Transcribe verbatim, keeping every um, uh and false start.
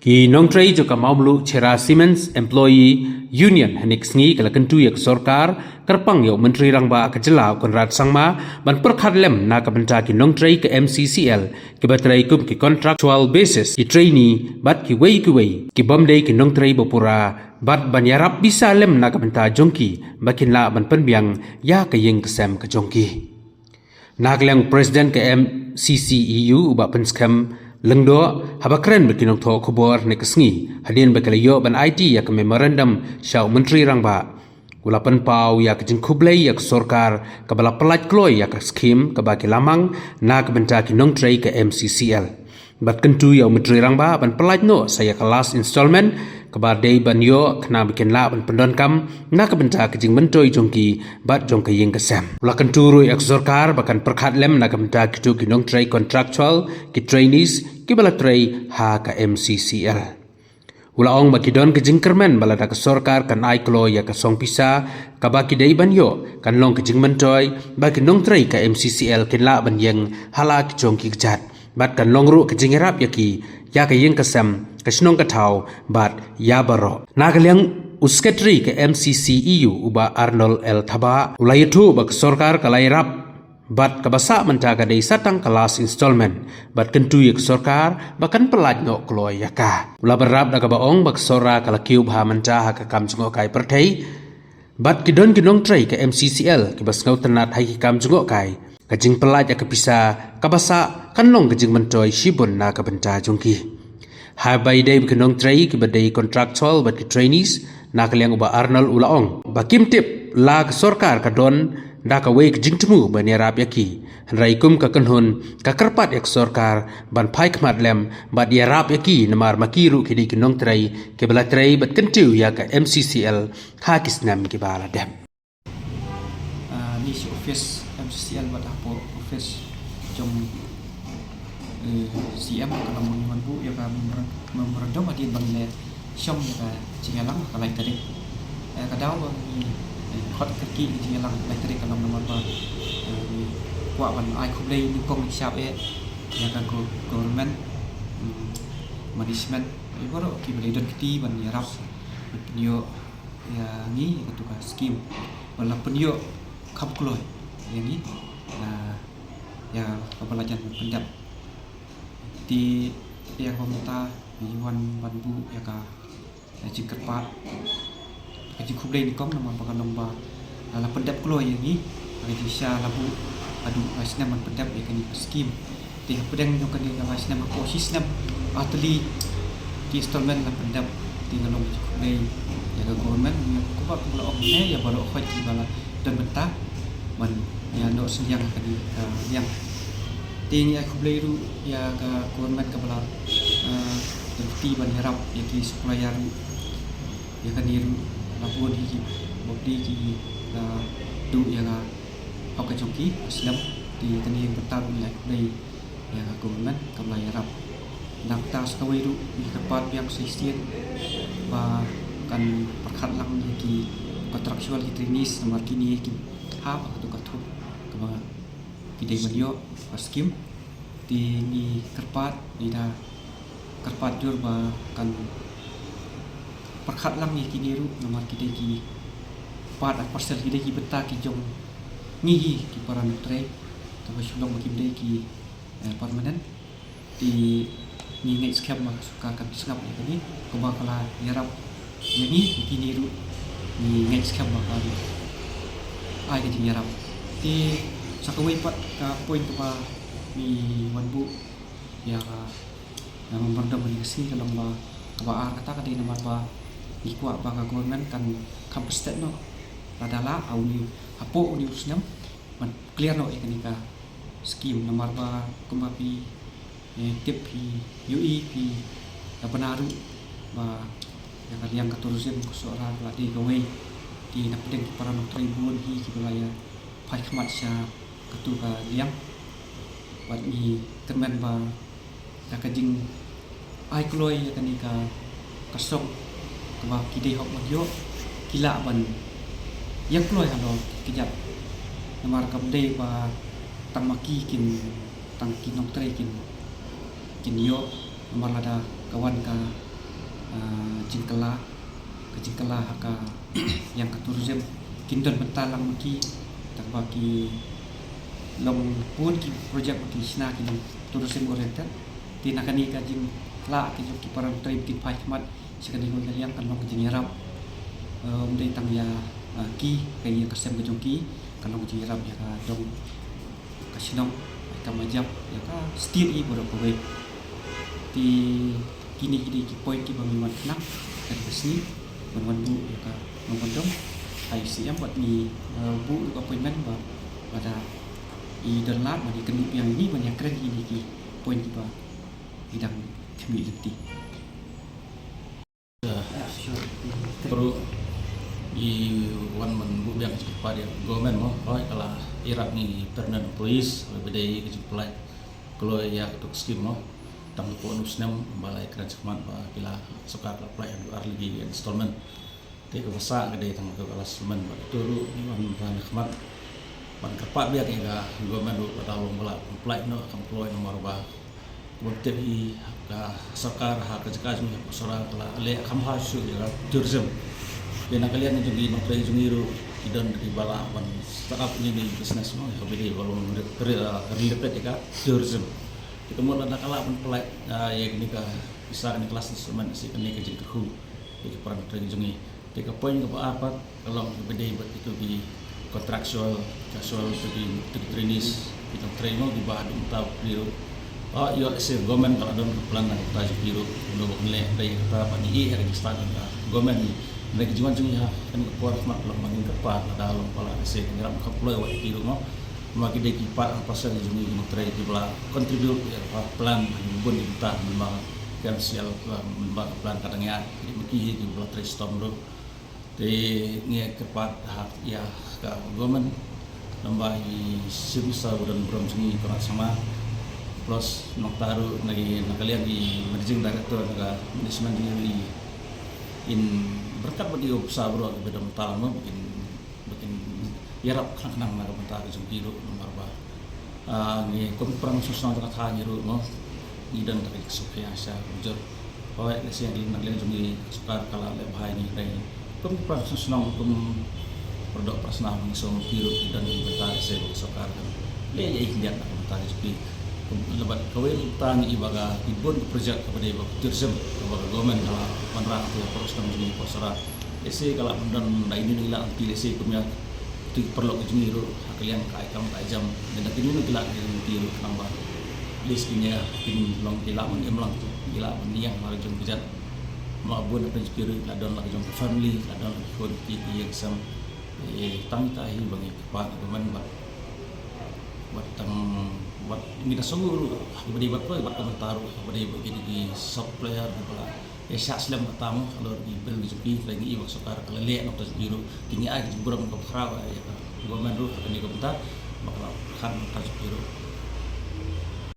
Ki nongtrei jong ka Mawmluh Cherra Cements Employee Union hynne ka sngi ka la kyntu ïa ka sorkar, kyrpang ïa u Myntri Rangbah ka jylla u Conrad Sangma ban pyrkhat lem na ka bynta ki nongtrei ka M C C L kiba trei kum ki contractual basis, ki trainee bad kiwei kiwei kibym dei ki nongtrei ba pura, bad ban ïarap visa lem na ka bynta jong ki ba kin lah ban pynbiang ïa ka ïing ka sem ka jong ki. Na ka liang u President ka M C C E U u Bah Pynskhem Lyngdoh, haba kren bad ki nongthoh khubor hynne ka sngi hadien ba ki la ïoh ban aiti ïa ka memorandum sha u Myntri Rangbah, u la pynpaw ïa ka jingkhublei ïa ka sorkar kaba la pyllait kloi ïa ka skhim kaba ki la mang na ka bynta ki nongtrei ka M C C L, bad kyntu ïa u Myntri Rangbah ban pyllait noh sa ïa ka last installment kaba dei ban ïoh khnang ba kin lah ban pyndonkam na ka bynta ka jingmyntoi jong ki bad jong ka ïing ka sem. U la kyntu ruh ïa ka sorkar ba kan pyrkhat lem na ka bynta kito ki nongtrei contractual, ki trainees kiba la trei ha ka M C C L. U la ong ba ki don ka jingkyrmen ba lada ka sorkar kan ai kloi ïa ka song pisa kaba ki dei ban ïoh, kan long ka jingmyntoi ba ki nongtrei ka M C C L kin lah ban ïeng ha la ki jong ki kjat, bad kan long ruh ka jingïarap ïa ki ïa ka ïing ka sem, ka shnong ka thaw bad ïa baroh. Na ka liang u Secretary ka M C C E U u Bah Arnold L Thabah u la ïathuh ba ka sorkar ka la ïarap, bad kaba sah mynta ka dei sa tang ka last installment, bad kyntu ïa ka sorkar ba kan pyllait noh kloi ïa ka. U la bynrap da kaba ong ba ka sorkar ka la kiew bha mynta ha ka kam jngohkai pyrthei, bad ki don ki nongtrei ka M C C L kiba sngewtynnat ha ki kam jngohkai. Ka jingpyllait ïa ka pisa kaba sah kan long ka jingmyntoi shibun na ka bynta jong ki. Haba ïadei bad ki nongtrei kiba dei contractual bad ki trainees, na ka liang u Bah Arnold u la ong ba kim tip la ka sorkar ka don da kawei ka jingthmu ban ïarap ïa ki, hynrei kum ka kynhun ka kyrpad ïa ka sorkar ban phai khmat lem bad ïarap ïa ki, namar ma ki ruh ki dei ki nongtrei kiba la trei bad kyntiew ïa ka M C C L ha ki snem kiba la dep. Ah, ni shi office M C C L bad hapoh office jong, eh, C M ka long ba ngi wan buh ïa ka memorandum, memorandum hadien ba ngi la shong ïa ka jingïalang ha ka lai tarik. Eh, ka daw ba ngi, eh, khot kyrkieh ka jingïalang lai tarik ka long namar ba, eh, ngi kwah ban ai khublei nyngkong nyngshap eh ïa ka go-, government, mm, management, eh, baroh kiba la don kti ban ïarap ban pynïoh ïa ngi ïa katu ka skim ba la pynïoh kham kloi ïa ngi, na ïa kaba la jan ban pyndep. Te ïa kaba mynta ngi wan ban buh ïa ka, ïa jingkyrpad, ka jingkhublei nyngkong namar ba ka long ba la pyndep kloi ïa ngi, ka jingshisha la buh haduh lai snem ban pyndep ïa kane ka skim. Te hapdeng jong kane ka lai snem, hapoh shi snem, ar tylli ki installment la pyndep. Te nga long khublei ïa ka government, kumba kumba la ong ne ïa baroh khoit kiba la don bynta ban ïa noh synñiang ha kane ka liang. Te ngi ai khublei ruh ïa ka government kaba la, eh, don kti ban ïarap ïa ki supplier ruh. Ïa kane ruh la bun hi ki bapli ki la duh ïa ka hok ka jong ki ha snem. Te kane bynta ruh ngi ai khublei ïa ka government kaba la ïarap. Nangta sa kawei ruh ngi kyrpad biang sa shisien ba kan pyrkhat lang ïa ki contractual, ki trainees namar kine ki hap ha katu ka thup kaba ki dei ban ïoh ka skim. Te ngi kyrpad, ngi da kyrpad jur ba kan pyrkhat lang ïa kine ruh namar ki dei ki part and parcel, ki dei ki bynta ki jong ngi hi ki para nongtrei. Te ba shu long ba kim dei ki, eh, permanent. Te ngi ngeit skhem ba ka sorkar kan pynsngap ïa kane, kumba ka la ïarap ïa ngi, ïa kine ruh ngi ngeit skhem ba kan ai ka jingïarap. Te sa kawei pat ka point kaba ngi wan buh ïa ka, ïa ka memorandum kane ka sngi ka long ba, kaba ar kata ka dei namar ba ngi kwah ba ka government kan kham pynstet noh lada lah ha une, hapoh une u snem ban clear noh ïa kane ka skim namar ba kumba phi, eh, tip, phi ïohi, phi la bna ruh ba ïa ka liang ka tourism ka Sohra ka la dei kawei. Te na pdeng ki para nongtrei bun hi kiba la ïa phai khmat sha katu ka liang. Bad ngi kyrmen ba da ka jingai kloi ïa kane ka, ka song kaba ki dei hok ban ïoh, ki lah ban ïeng kloi halor ki kjat. Namar kam dei ba tang ma ki kin, tang ki nongtrei kin, kin ïoh, namar lada ka wan ka jingkylla, ka jingkylla ha ka liang ka tourism, kin don bynta lang ma ki, tang ba ki long bun ki project ba ki shna ki long tourism oriented. Te na kane ka jingkylla ka jong ki para nongtrei ba kin phai khmat sha kane ka liang kan long ka jingïarap. Ym dei tang ïa ki, ka ïing ka sem ka jong ki, kan long ka jingïarap ïa ka dong ka shnong, ka majap, ïa ka state i baroh kawei. Te kine ki dei ki point kiba ngi wan khnang ha kane ka sngi, ban wan buh ïa ka memorandum ha I C M bad ngi buh ruh ka appointment ba lada i don lad ban ïakynduh biang ïa ngi ban ïakren ïa kine ki point kiba i dang khmih lynti. Ruh i wan ban buh biang ka jingkyrpad ïa ka government mo, hooid ka la ïarap ngi permanent employees, hooid ba dei ka jingpynlait kloi ïa kato ka skim mo. Tang hapoh u snem ba la ïakren shakhmat ba ki la, sorkar ka la pynlait ar lagi installment. Te kaba sah ka dei tang kato ka last installment, bad kato ruh ngi wan ban khmat ban kyrpad biang ïa ka government ruh lada long ba la pynlait noh kam kloi namar ba kumba tip hi ka sorkar ha ka jaka jong ngi ha Sora ka la leh kham bha shuh ïa ka tourism. Te na ka liang jong ngi nongtrei jong ngi ruh ki don kiba lah ban start up ïa kine ki business mo, ïa kaba dei ba long re-, re-, related ïa ka tourism. Te ka mut lada ka lah ban pynlait ïa kine ka pisa kane ka last installment sha kane ka jingkyrkhu ïa ki para nongtrei jong ngi. Te ka point kaba ar pat ka long kaba dei bad kito ki contractual, casual, kito ki, kito ki trainees, ki nongtrei mo kiba haduh mynta ba plie ruh. Ïoh lehse government ka la don ka plan na ka bynta jong ki ruh, kumno ba kin leh, dei kata ba ngi ïeh ïa ka jingstad jong ka government. Ngi dei ka jingwan jong ngi ha kane ka por khmat ka long ba ngin kyrpad lada long ba la lehse kin ïarap kham kloi wat ïa ki ruh mo. Namar ki dei ki part and parcel jong ngi ki nongtrei kiba la contribute ïa ka plan bun ki bynta, mynba ka M C L, mynba ka plan ka dang ïaid, ki dei ma ki hi kiba la trei shitom ruh. Te ngi kyrpad ha ïa ka government, namar i Chief Minister ba don burom jong ngi Conrad Sangma, plus nangta ruh na i, na ka liang i Managing Director na ka management jong ngi, in bynta bad i officer baroh kiba don bynta mo, ba kin, ba kin ïarap khnang khnang na ka bynta ka jong ki ruh namar ba Ah, ngi kum ki para nongshong shnong jong ka thaw ngi ruh mo, ngi don da ka jingsngewkhia sha ujor. Hooid, lehse ngi, na ka liang jong ngi ka sorkar ka la leh bha ïa ngi, hynrei kum ki para nongshong shnong, kum para doh para snam, ngi sngew ki ruh ki don ki bynta lehse ba ka sorkar kan leh ïa i khyndiat na ka bynta ka jong ki. Kum, bad kawei ka bynta ngi i ba ka, ki bun ki project kaba dei ba ka tourism kaba ka government ka la wanrah ïa ka para shnong jong ngi, para Sora. Lehse ka lah ban don da ine i lah lynti, lehse kum ïa kito ki paralok ka jong ngi ruh ha ka liang ka ai kam ka ai jam, lada kino kino ki lah ki lynti ruh khnang ba at least kin ïa, kin long ki lah ban im lang, ki lah ban ïeng ha la ka jong ka jait. Namar bun na pdeng jong ki ruh ki la don la ka jong ka family, ki la don la ki khun ki, ki ïing ki sem. Eh, tang ita hi ba ngi kyrpad ïa ka government bad, bad tang, bad ngi da sngew ruh ha kaba dei bad, bad ka bynta ruh ha kaba dei bad kine ki sub player kiba la ïa shah slem kata mo, halor ki bill ki jong ki, hynrei ngi i ba ka sorkar ka la leh na ka bynta jong ki ruh. Te ngi ai ka jingburom kaba khraw ïa ka government ruh ha kane ka bynta ba ka la pyrkhat na ka bynta jong ki ruh.